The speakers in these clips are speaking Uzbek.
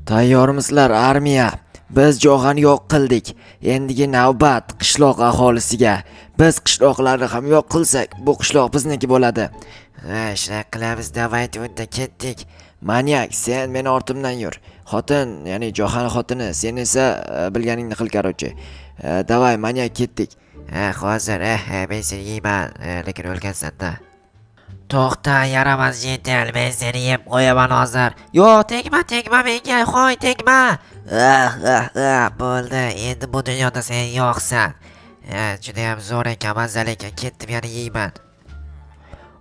Tayyormisizlar, armiya? Biz Johani yo'q qildik. Endigi navbat qishloq aholisiga. Biz qishloqlarni ham yo'q qilsak, bu qishloq bizniki bo'ladi. Ha, shunaqa qilamiz, давайте, unda ketdik. Manyak, sen meni ortimdan yur. Xotin, ya'ni Johani xotini, sen esa bilganingni qil, короче. Давай, manyak, ketdik. Ha, hozir, men seni yeyman, lekin o'lgansan-da. To'xta, yaramas житель, men seni yeb qo'yaman hozir. Yo'q, tegma, tegma menga, hoy, tegma. Ah, ah, ah, bo'ldi, endi bu dunyoda sen yo'qsan. Ha, judayam zo'r ekan, mazali ekan, ketdim, yana yeyman.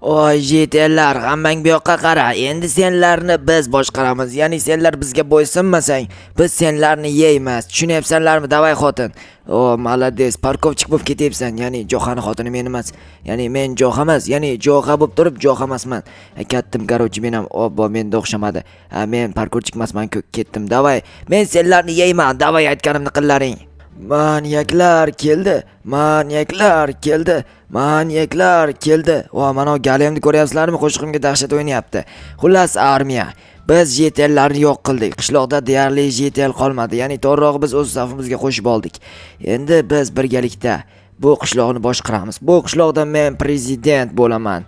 Oy, житель lar, hammang bu yoqqa qara. Endi senlarni biz boshqaramiz. Ya'ni senlar bizga bo'ysunmasang, biz senlarni yeymiz. Tushunyapsanlarmi? Давай, xotin. O, молодец, парковщик bo'lib ketyapsan. Ya'ni Johani xotini men emas. Ya'ni men Joha emas, ya'ni Joha bo'lib turib Joha emasman. Ketdim, короче, men ham obbo, menda o'xshamadi. Ha, men парковщик emasman, ketdim. Давай, men senlarni yeyman. Давай, aytganimni qillaring. Manyaklar keldi. Manyaklar keldi. Manyaklar keldi. Va mana galemni ko'ryapsizlarmi? Qo'shig'imga dahshat o'ynayapti. Xullas, armiya. Biz житель larni yo'q qildik. Qishloqda deyarli житель qolmadi. Ya'ni to'g'rirog'i, biz o'z safimizga qo'shib oldik. Endi biz birgalikda bu qishloqni boshqaramiz. Bu qishloqda men prezident bo'laman.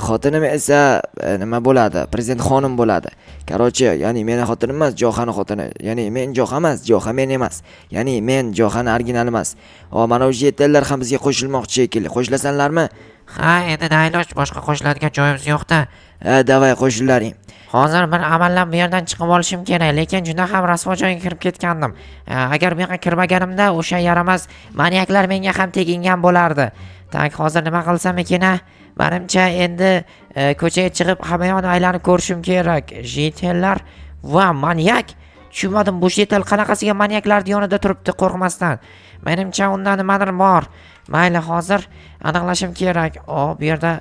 Xotinim esa nima bo'ladi? Prezident xonim bo'ladi. Короче, ya'ni meni xotinim emas, Johani xotini. Ya'ni men Joha emas, Joha men emas. Ya'ni men Johani originali emas. O, mana u житель lar ham bizga qo'shilmoqchi shekilli. Qo'shilasanlarmi? Ha, endi nailoj, boshqa qo'shiladigan joyimiz yo'q-da. Ha, давай, qo'shillaring. Hozir bir amallab bu yerdan chiqib olishim kerak, lekin juda ham rasvo joyga kirib ketgandim. Agar bu yoqqa kirmaganimda, o'sha yaramas manyaklar menga ham tegingan bo'lardi. Так, hozir nima qilsam ekan, a? Manimcha, endi ko'chaga chiqib, hamma yoqni aylanib ko'rishim kerak. Житель lar va manyak. Tushunmadim, bu житель qanaqasiga manyaklarni yonida turibdi qo'rqmasdan? Menimcha, unda nimadir bor. Mayli, hozir aniqlashim kerak. O, bu yerda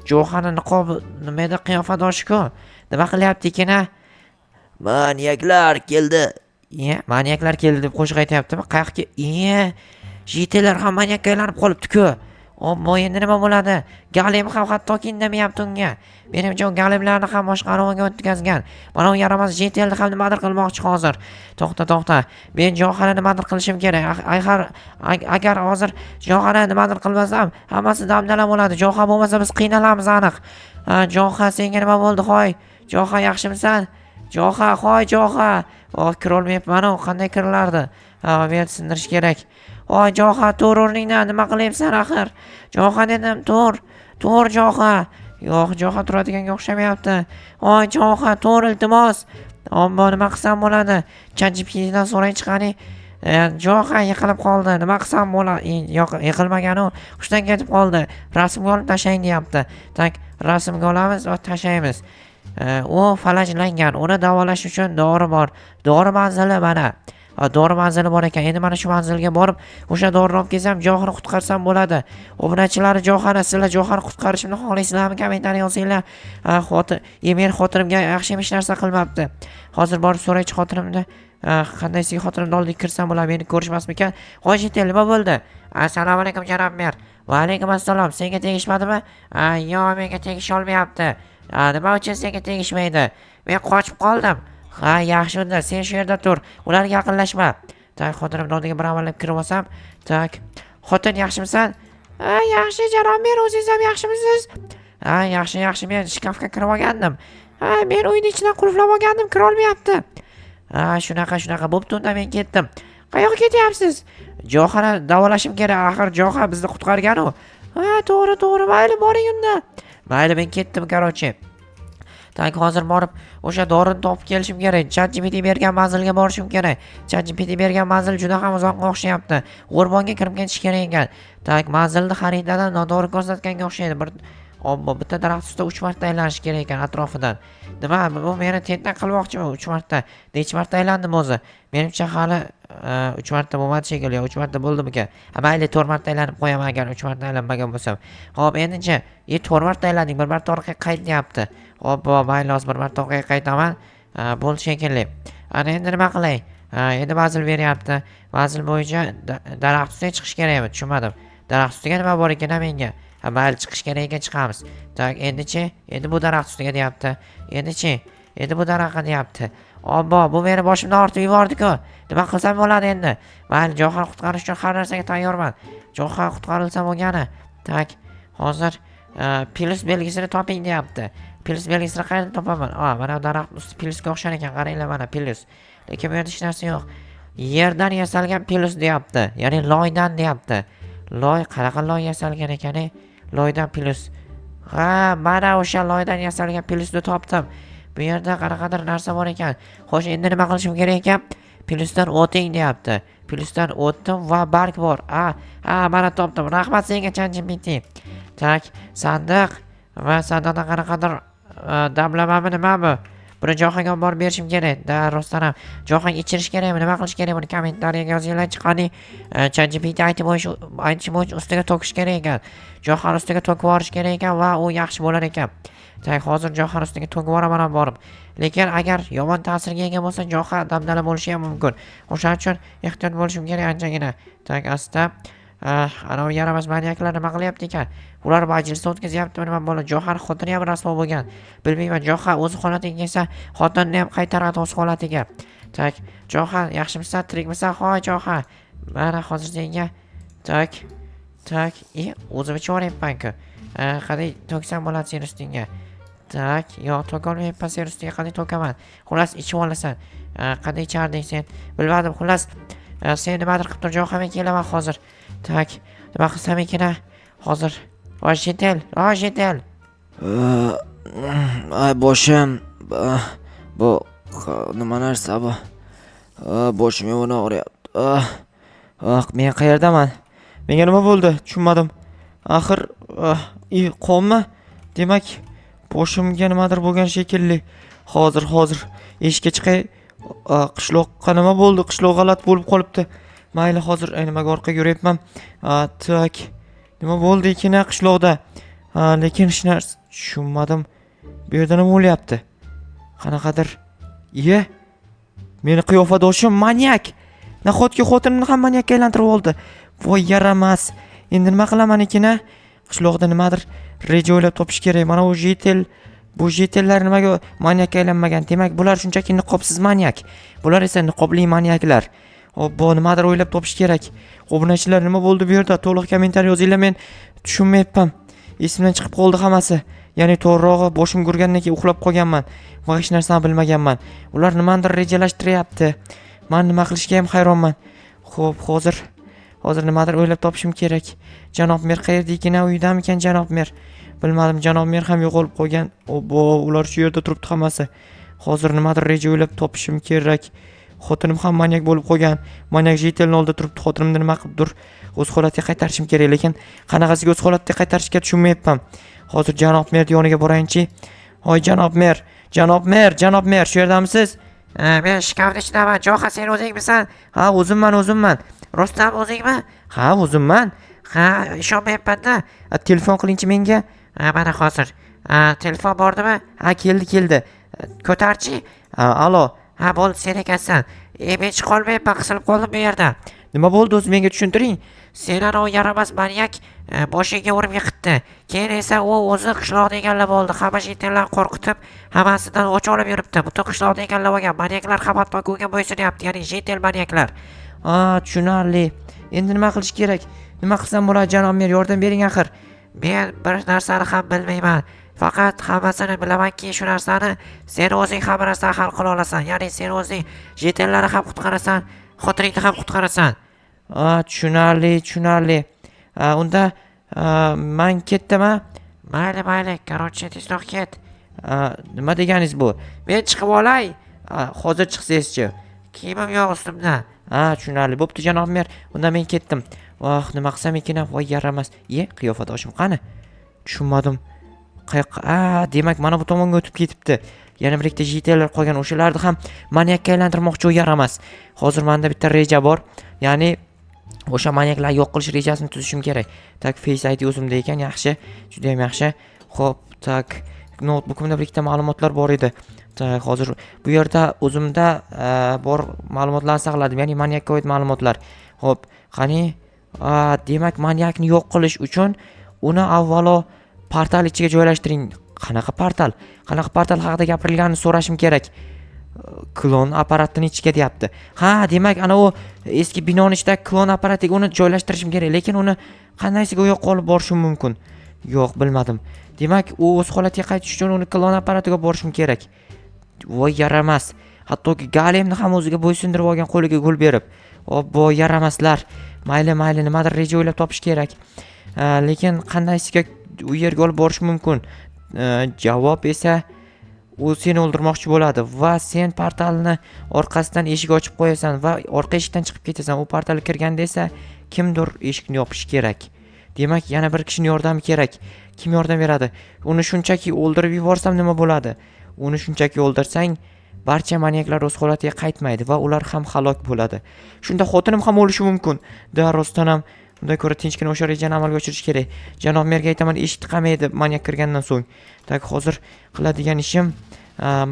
Johani niqobi nima edi, qiyofadoshi-ku. Nima qilyapti ekan, a? Manyaklar keldi. Iye, manyaklar keldi deb qo'shiq aytyaptimi? Qayoqqa? Iye, житель lar ham manyakka aylanib qolibdi-ku. Obbo, endi nima bo'ladi? Galem ham hattoki indamayapti unga. Menimcha, u galemlarni ham boshqaruviga o'tkazgan. Mana u yaramas житель ni ham nimadir qilmoqchi hozir. To'xta, to'xta. Men Johani nimadir qilishim kerak. Agar hozir Johani nimadir qilmasam, hammasi dabdala bo'ladi. Joha bo'lmasa, biz qiynalamiz aniq. Ha, Joha, senga nima bo'ldi, hoy? Joha, yaxshimisan? Joha, hoy, Joha. Oh, kirolmayapman-u, qanday kirilardi? Ha, bu yerni sindirish kerak. Voy, Joha, tur o'rningdan, nima qilyapsan axir? Joha dedim, tur. Tur, Joha. Yo'q, Joha turadiganga o'xshamayapti. Voy, Joha, tur, iltimos. Obbo, nima qilsam bo'ladi? ChatGPTdan so'ray chiqani. Joha yiqilib qoldi. Nima qilsam bo'ladi? Yo'q, yiqilmagan u. Hushdan ketib qoldi. Rasmga olib tashlang deyapti. Так, rasmga olamiz va tashlaymiz. U falajlangan. Uni davolash uchun dori bor. Dori manzili mana. Ha, dori manzili bor ekan. Endi mana shu manzilga borib, o'sha dorini olib kelsam, Johani qutqarsam bo'ladi. Obunachilari Johani, sizlar Johani qutqarishimni xohlaysizlarmi? Kommentariy yozinglar. Ha, xotin, men xotinimga yaxshi hech narsa qilmabdi. Hozir borib so'raychi xotinimni. Ha, qandaysiga xotinimni oldiga kirsam bo'ladi, meni ko'rishmasmikan? Xo'sh, житель, nima bo'ldi? Assalomu alaykum, janob mer. Va alaykum assalom. Senga tegishmadimi? Ha, yo'q, menga tegisha olmayapti. Ha, nima uchun senga tegishmaydi? Men qochib qoldim. Ha, yaxshi unda, sen shu yerda tur. Ularga yaqinlashma. Так, xotinimni oldiga bir amallab kirib olsam. Так. Xotin, yaxshimisan? Ha, yaxshi, janob mer, o'zingiz ham yaxshimisiz? Ha, yaxshi, yaxshi, men shkafga kirib olgandim. Ha, men uyni ichidan qulflab olgandim, kira olmayapti. Ha, shunaqa, shunaqa. Bo'pti, unda men ketdim. Qayoqqa ketyapsiz? Johani davolashim kerak, axir Joha bizni qutqargan u. Ha, to'g'ri, to'g'ri, mayli, boring unda. Mayli, men ketdim, короче. Так, hozir borib o'sha dorini topib kelishim kerak. ChatGPT bergan manzilga borishim kerak. ChatGPT bergan manzil juda ham uzoqqa o'xshayapti. O'rmonga kirib ketish kerak ekan. Так, manzilni xaritadan noto'g'ri ko'rsatganga o'xshaydi. Bir obbo, bitta daraxt ustida 3 marta aylanish kerak ekan atrofidan. Nima, bu meni tentak qilmoqchimi 3 marta? Necha marta aylandim o'zi? Menimcha, hali 3 marta bo'lmadi shekilli, 3 marta bo'ldimikan? Ha, mayli, 4 marta aylanib qo'yaman agar 3 marta aylanmagan bo'lsam. Xo'p, endinchi, 4 marta aylandik, bir marta orqaga qaytyapti. Obbo, mayli, hozir bir marta orqaga qaytaman. Bo'ldi shekilli. Ana endi nima qilay? Ha, endi manzil beryapti. Manzil bo'yicha daraxt ustiga chiqish kerakmi? Tushunmadim. Daraxt ustiga nima bor ekan menga? Ha, mayli, chiqish kerak ekan, chiqamiz. Так, endichi? Endi bu daraxt ustiga deyapti. Endichi? Endi bu daraxtga deyapti. Obbo, bu meni boshimdan ortib yubordi-ku. Nima qilsam bo'ladi endi? Mayli, Johani qutqarish uchun har narsaga tayyorman. Johan qutqarilsa bo'lgani. Так, hozir plyus belgisini toping deyapti. Plyus belgisini qayerdan topaman? A, mana daraxt usti plyusga o'xshar ekan. Qaranglar, mana plyus. Lekin bu yerda hech narsa yo'q. Yerdan yasalgan plyus deyapti. Ya'ni loydan deyapti. Loy, qanaqa loy yasalgan ekan? Loydan plyus. Ha, mana o'sha loydan yasalgan plyusni topdim. Bu yerda qanaqadir narsa bor ekan. Xo'sh, endi nima qilishim kerak ekan? Plyusdan o'ting deyapti. Plyusdan o'tdim va barg bor. A, ha, mana topdim. Rahmat senga, ChatGPT. Так, sandiq va sandiqda qanaqadir damlamami, nima bu? Buni Johanga olib borib berishim kerak. Da, rostdan ham. Johanga ichirish kerakmi? Nima qilish kerak? Buni kommentariyaga yozinglar. Qani, ChatGPT aytib bo'yicha, aytishi bo'yicha ustiga to'kish kerak ekan. Johar ustiga to'kib yuborish kerak ekan va u yaxshi bo'lar ekan. Так, hozir Johar ustiga to'kib yuboraman ham borib. Lekin agar yomon ta'sirga ega bo'lsa, Johar dabdala bo'lishi ham mumkin. O'shaning uchun ehtiyot bo'lishim kerak anchagina. Так, asta. Anavi yaramas manyaklar nima qilyapti ekan? Ular majlisda o'tkazyaptimi, nima bo'ldi? Johar xotini ham rasvo bo'lgan. Bilmayman, Johar o'zi holatiga kelsa, xotinini ham qaytaradi o'z holatiga. Так, Johar, yaxshimisan, tirikmisan? Hoy, Johar. Mana hozir senga. Так, так, e, o'zim ichib yuboryapman-ku. Qanday to'ksam bo'ladi sen ustingga? Так, yo'q, to'kolmayapman sen ustiga, qanday to'kaman? Xullas, ichib olasan. Qanday icharding sen? Bilmadim, xullas, sen nimadir qilib tur, Johar, men kelaman hozir. Так, nima qilsam ekan, a? Hozir. Voy, житель, voy, житель. Ay, boshim. Bu nima narsa bu? Boshim yomon og'riyapti. Ah, ah, men qayerdaman? Menga nima bo'ldi? Tushunmadim. Axir, i qonmi? Demak, boshimga nimadir bo'lgan shekilli. Hozir, hozir eshikka chiqay. Qishloqqa nima bo'ldi? Qishloq g'alati bo'lib qolibdi. Mayli, hozir nimaga orqaga yuryapman. Так. Nima bo'ldi ekan qishloqda? Lekin hech narsa tushunmadim. Bu yerda nima bo'lyapti? Qanaqadir. Iye. Meni qiyofadoshim manyak. Nahotki xotinimni ham manyakka aylantirib oldi. Voy, yaramas. Endi nima qilaman ekan, a? Qishloqda nimadir reja o'ylab topish kerak. Mana u житель, bu житель lar nimaga manyakka aylanmagan? Demak, bular shunchaki niqobsiz manyak. Bular esa niqobli manyaklar. Obbo, nimadir o'ylab topish kerak. Obunachilar, nima bo'ldi bu yerda? To'liq kommentariy yozinglar, men tushunmayapman. Esimdan chiqib qoldi hammasi. Ya'ni to'g'rirog'i, boshim urgandan keyin uxlab qolganman va hech narsani bilmaganman. Ular nimanidir rejalashtiryapti. Man nima qilishga ham hayronman. Xo'p, hozir nimadir o'ylab topishim kerak. Janob mer qayerda ekan? Uydamikan janob mer? Bilmadim, janob mer ham yo'qolib qolgan. Obbo, ular shu yerda turibdi hammasi. Hozir nimadir reja o'ylab topishim kerak. Xotinim ham manyak bo'lib qolgan. Manyak житель ni oldida turibdi. Xotinimni nima qilibdir o'z holatiga qaytarishim kerak, lekin qanaqasiga o'z holatiga qaytarishga tushunmayapman. Hozir janob mer yoniga borayinchi. Hoy, janob mer, janob mer, janob mer, shu yerdamisiz? Men shkafni ichidaman. Joha, sen o'zingmisan? Ha, o'zimman, o'zimman. Rostdan o'zingmi? Ha, o'zimman. Ha, ishonmayapman-da. Telefon qilingchi menga. Ha, mana hozir. Ha, telefon bordimi? Ha, keldi, keldi. Ko'tarchi. Ha, alo. Ha, bo'ldi, sen ekansan. E, men chiqolmayapman, qisilib qoldim bu yerda. Nima bo'ldi o'zi, menga tushuntiring. Seni anavi yaramas manyak boshingga urib yiqitdi. Keyin esa u o'zi qishloqni egallab oldi. Hamma житель larni qo'rqitib, hammasidan o'ch olib yuribdi. Butun qishloqni egallab olgan. Manyaklar ham hattoki unga bo'ysunyapti, ya'ni житель manyaklar. Ha, tushunarli. Endi nima qilish kerak? Nima qilsam bo'ladi, janob mer, yordam bering axir. Men bir narsani ham bilmayman. Faqat hammasini bilamanki, shu narsani sen o'zing hamma narsani hal qila olasan. Ya'ni sen o'zing житель larni ham qutqarasan, xotiningni ham qutqarasan. Ha, tushunarli, tushunarli. Ha, unda man ketdim, a? Mayli, mayli, короче, tezroq ket. Ha, nima deganingiz bu? Men chiqib olay. Ha, hozir chiqsangizchi? Kiyimim yo'q ustimda. Ha, tushunarli. Bo'pti, janob mer. Unda men ketdim. Voh, nima qilsam ekan? Voy, yaramas. Iye, qiyofadoshim qani? Tushunmadim. Qayoqqa? A, demak, mana bu tomonga o'tib ketibdi. Yana bir ikkita житель lar qolgan. O'shalarni ham manyakka aylantirmoqchi u yaramas. Hozir menda bitta reja bor. Ya'ni o'sha manyaklarni yo'q qilish rejasini tuzishim kerak. Так, Face ID o'zimda ekan, yaxshi. Juda ham yaxshi. Xo'p, так, noutbukimda bir ikkita ma'lumotlar bor edi. Так, hozir bu yerda o'zimda bor ma'lumotlarni saqladim, ya'ni manyakka oid ma'lumotlar. Xo'p, qani? Demak, manyakni yo'q qilish uchun uni avvalo portal ichiga joylashtiring. Qanaqa portal? Qanaqa portal haqida gapirilganini so'rashim kerak. Klon apparatini ichiga deyapti. Ha, demak, ana u eski binoni ichidagi klon apparatiga uni joylashtirishim kerak, lekin uni qandaysiga u yoqqa olib borishim mumkin? Yo'q, bilmadim. Demak, u o'z holatiga qaytish uchun uni klon apparatiga borishim kerak. Voy yaramas, hattoki Galemni ham o'ziga bo'ysundirib olgan, qo'liga gul berib. Obbo, yaramaslar. Mayli, mayli, nimadir reja o'ylab topish kerak. Lekin qandaysiga u yerga olib borish mumkin? Javob esa, u seni o'ldirmoqchi bo'ladi va sen portalni orqasidan eshik ochib qo'yasan va orqa eshikdan chiqib ketasan. U portalga kirganda esa kimdir eshikni yopishi kerak. Demak, yana bir kishini yordami kerak. Kim yordam beradi? Uni shunchaki o'ldirib yuborsam nima bo'ladi? Uni shunchaki o'ldirsang, barcha manyaklar o'z holatiga qaytmaydi va ular ham halok bo'ladi. Shunda xotinim ham o'lishi mumkin da. Rostdan ham, undan ko'ra tinchgina o'sha rejani amalga oshirish kerak. Janob merga aytaman, eshikni qamaydi manyak kirgandan so'ng. Так, hozir qiladigan ishim,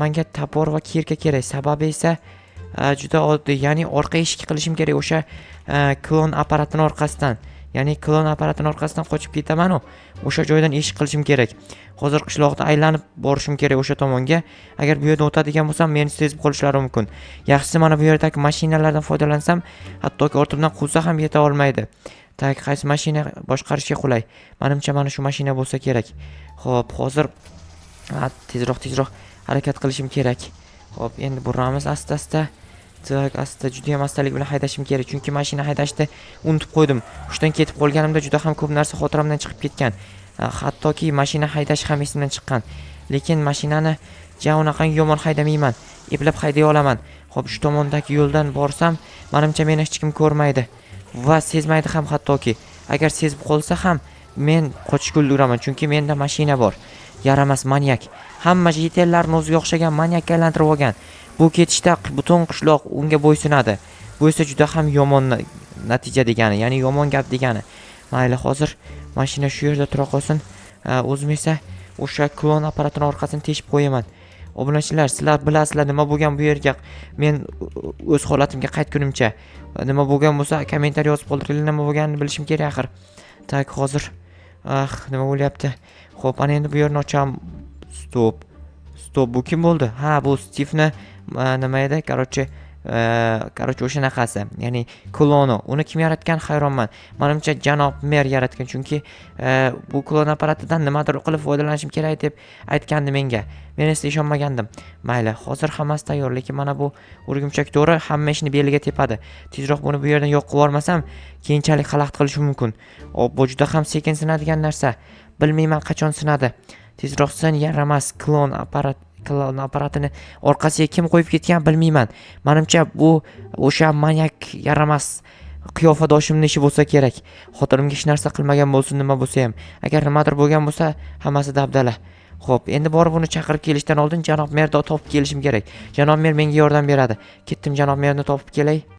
manga топор va кирка kerak. Sababi esa juda oddiy, ya'ni orqa eshik qilishim kerak o'sha klon apparatini orqasidan. Ya'ni klon apparatini orqasidan qochib ketamanu, o'sha joydan eshik qilishim kerak. Hozir qishloqda aylanib borishim kerak o'sha tomonga. Agar bu yerdan o'tadigan bo'lsam, meni sezib qolishlari mumkin. Yaxshisi, mana bu yerdagi mashinalardan foydalansam, hattoki ortimdan quvsa ham yeta olmaydi. Так, qaysi mashina boshqarishga qulay? Manimcha, mana shu mashina bo'lsa kerak. Ho'p, hozir tezroq, tezroq harakat qilishim kerak. Ho'p, endi buramiz asta asta. Так, asta, judayam astalik bilan haydashim kerak, chunki mashina haydashni unutib qo'ydim. Hushdan ketib qolganimda juda ham ko'p narsa xotiramdan chiqib ketgan. Hattoki mashina haydash ham esimdan chiqqan. Lekin mashinani ja unaqangi yomon haydamayman, eplab hayday olaman. Ho'p, shu tomondagi yo'ldan borsam, manimcha, meni hech kim ko'rmaydi va sezmaydi ham. Hattoki agar sezib qolsa ham, men qochishga ulguraman, chunki menda mashina bor. Yaramas manyak hamma житель larni o'ziga o'xshagan manyakka aylantirib olgan. Bu ketishda butun qishloq unga bo'ysunadi. Bu esa juda ham yomon natija degani, ya'ni yomon gap degani. Mayli, hozir mashina shu yerda tura qolsin. O'zim esa o'sha klon apparatini orqasini teshib qo'yaman. Obunachilar, sizlar bilasizlar nima bo'lgan bu yerga. Men o'z holatimga qaytgunimcha nima bo'lgan bo'lsa, kommentariy yozib qoldiringlar. Nima bo'lganini bilishim kerak axir. Так, hozir, ah, nima bo'lyapti? Ho'p, ana endi bu yerni ocham. Стоп, стоп, bu kim bo'ldi? Ha, bu Stivni nima edi, короче, o'shanaqasi, ya'ni kloni. Uni kim yaratgan, hayronman. Manimcha, janob mer yaratgan, chunki bu klon apparatidan nimadir qilib foydalanishim kerak deb aytgandi menga. Men esa ishonmagandim. Mayli, hozir hammasi tayyor, lekin mana bu o'rgimchak to'ri hamma ishni beliga tepadi. Tezroq buni bu yerdan yo'q qilib yubormasam, keyinchalik xalaqit qilishi mumkin. Bu juda ham sekin sinadigan narsa, bilmayman qachon sinadi. Tezroq sin, yaramas klon apparat. Klon apparatini orqasiga kim qo'yib ketgan, bilmayman. Manimcha, bu o'sha manyak yaramas qiyofadoshimni ishi bo'lsa kerak. Xotinimga hech narsa qilmagan bo'lsin, nima bo'lsa ham. Agar nimadir bo'lgan bo'lsa, hammasi dabdala. Ho'p, endi borib uni chaqirib kelishdan oldin janob merni topib kelishim kerak. Janob mer menga yordam beradi. Ketdim, janob merni topib kelay.